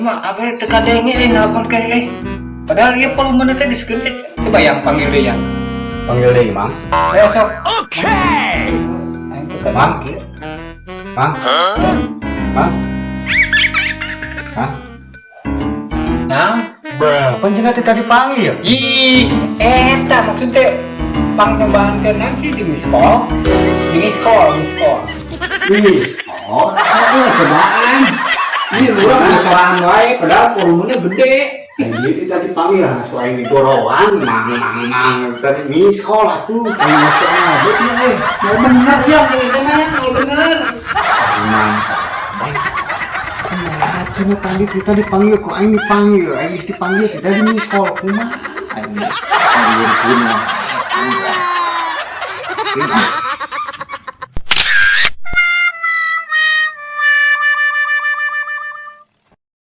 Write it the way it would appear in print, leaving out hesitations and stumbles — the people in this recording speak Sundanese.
Ieu mah apa teu kadenge euy nelpon ke euy. Padahal ieu volumena teh geus gede. Coba yang panggil deui yang. Panggil deui, Mang. Ayo sok. Oke. Aing teu kadenge Mang. ieu. Mang. Mang. Mang. Nah, Pan cenah teh tadi panggil. Ih, eta maksud teh pang nyobaan teh naon sih di miss call? Di miss call, miss call. Wih, oh, Heeh, cobaan. Ini urang geus wae padahal volumenya gede. Ini teh tadi panggil langsung aing digorowan, mang mang mang tadi miss call atuh. Aing masuk abet nya euy. Mau bener ya ini teh mah, mau bener. Mang. Baik. Kumaha cenah tadi kita dipanggil kok aing dipanggil, aing geus dipanggil teh tadi miss call kumaha? Aing panggil kumaha.